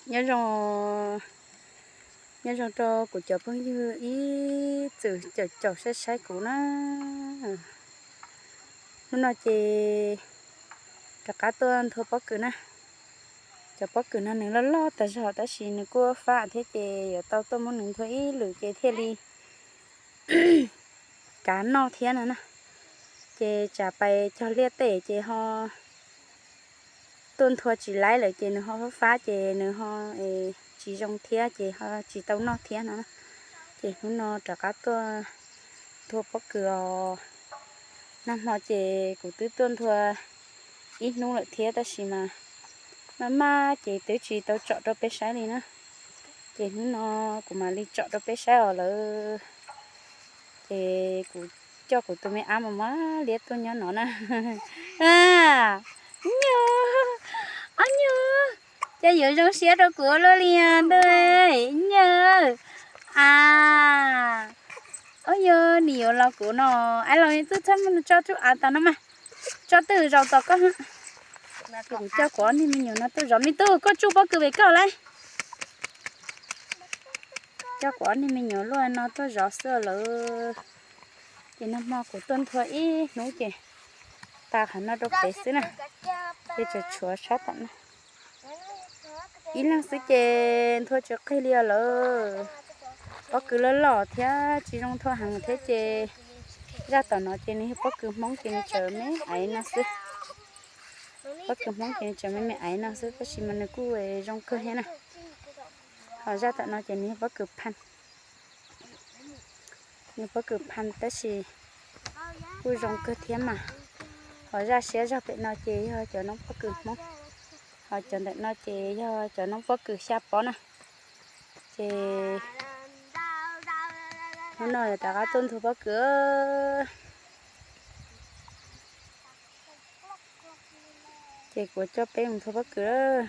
Nyob zoo, nyob zoo rau kuv cov phooj ywg ib txwm caum caum saib saib kuv na. Hnub no ces rov qab tuaj nthua pob kws na. Cov pob kws no nws loj loj tas zog tab sis nws kuj fab thiab ces yuav tau tuaj muab nws nthua ib lwm ces thiaj li kav noj thiab no na. Ces tsam pais cog liaj teb ces ho tuaj nthua tsis laib lawm ces nws ho fab fab ces nws ho tsis zoo thiab ces ho tsis tau noj thiab no. Ces hnub no rov qab tuaj nthua pob kws os. Nag hmo ces kuv twb tuaj nthua ib hnub lawm thiab tab sis mas maj maj ces twb tsis tau tsom rau peb saib li na. Ces hnub no kuv mam li tsom rau peb saib os lawm. Ces kuv coj kuv tus me ab mos mos liab tuaj nyob no na. Nyuj, ob nyuj, cas yuav zoo siab rau kuv ua luaj li os ntuj. Nyuj, a, ob nyuj, nws yuav los kuv no, ab los twb txhob muab nws tso tsuj av tas no mas. Tso twj zaus tos koj. Kuv coj kuv ob niag me nyuam no tuaj zov me tub, koj tsuj pob kws pem koj lauj. Coj kuv ob niag me nyuam luaj no tuaj zov xwb lawm. Ces nag hmo kuv tuaj nthua ib hnub ces tas qhov no rau pem xwb na. Ces tsuas tshuav sab tom no ib leeg xwb ces nthua tsis qig li os lawm. Pob kws loj loj thiab tsis zoo nthua heev thiab ces zaj tom no ces nws yog pob kws Hmoob ces nws tseem me aiv no xwb. Pob kws Hmoob ces nws tseem me me aiv no xwb tab sis mas nws kuj zoo kawg thiab na. Ho zaj tom no ces nws yog pob kws Phaj. Nws pob kws Phaj tab sis kuj zoo kawg thiab mas. Ho zaj siab zog pem no ces yog cov noob pob kws Hmoob. Ho cov ntawm no ces yog cov noob pob kws Xya Pob na. Ces hnub no yuav rov qab tuaj nthua pob kws. Ces kuv coj peb mus nthua pob kws.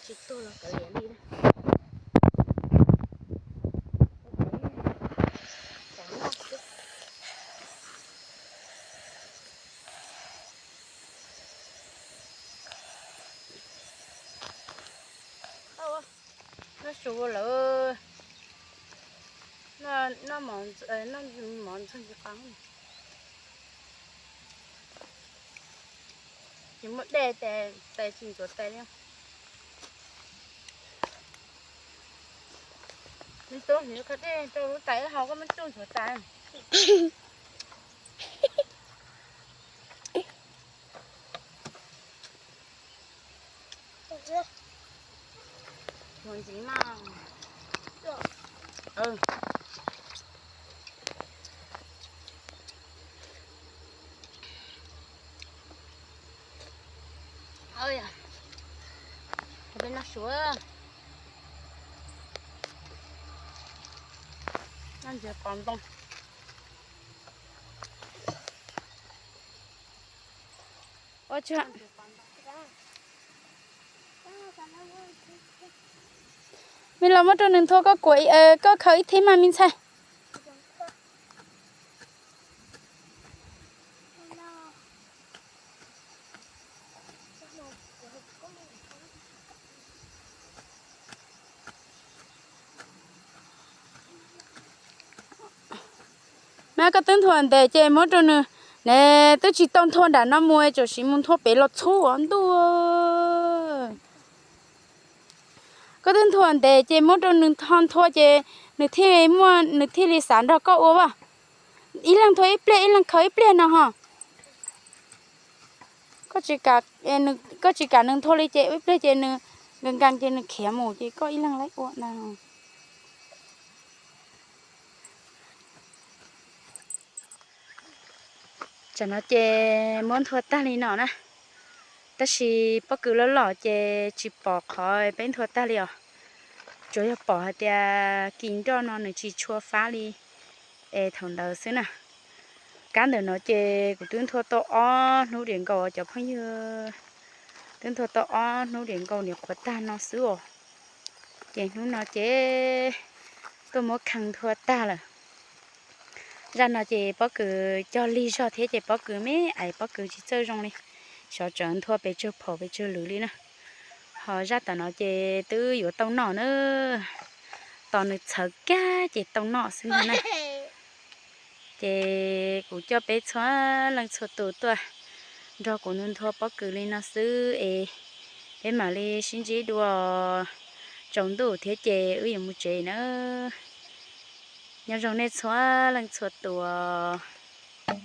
Tsis tuag los kav liam li na. Noj su lawm, noj mov ntxoog tsis qab. Tsis muaj dej ces tes tsis ntxuav tes li. Nws tuaj hliv qhov dej rau lub tais wb haus koj muab tsuj ntxuav tes. Ntxiv mas. Peb noj suav, noj ntses qos ntoo. Ua tsuag. Me los muab rau nws nthua koj kuam, koj khaws ib thib mas me ntxhais. Mas koj twb nthua ntev ces muab rau nws, ne twb tsis tau nthua nram no mus tsam sim mus nthua pem los txhub ntuj. Koj twb nthua ntev ces muab rau nws ho nthua ces nws thiaj muaj, nws thiaj li xav nrog koj ua as. Ib leeg nthua ib pliag ib leeg khaws ib pliag no ho. Koj tsis kam nws nthua li ces ib pliag ces nws Nkees nkees ces nws khiav mus ces koj ib leeg laib ua na. Tsam no ces muab nthua tag li no na, tab sis pob kws loj loj ces tsis pom qhov peb nthua tag li os. Tsuas yog pom hais tias kis nroj no nws tsis tshua fab li es thaum ntawd xwb na. Kab ntawm no ces kuv twb nthua tau ob hnub diam nkaus cov phooj ywg, twb nthua tau ob hnub diam nkaus niam qhuav tag no xwb os. Ces hnub no ces tuaj muab kheej nthua tag lawm. Zaj no ces pob kws cog lig zog thiab ces pob kws me ais pob kws tsis txawj zoo li, xyov tseem nthua pes tsawg phaum pes tsawg lwm li na. Ho zaj tom no ces twb yuav tau noj na, tos nws txhawv kag ces tau noj xwb ntag na. Ces kuv coj peb txhua leej txhua tus tuaj nrog kuv nthua pob kws li no xwb es peb mam li sib ntsib dua tsaus ntuj thiab ces wb yuav mus tsev na. Nyob zoo nej txhua leej txhua tus.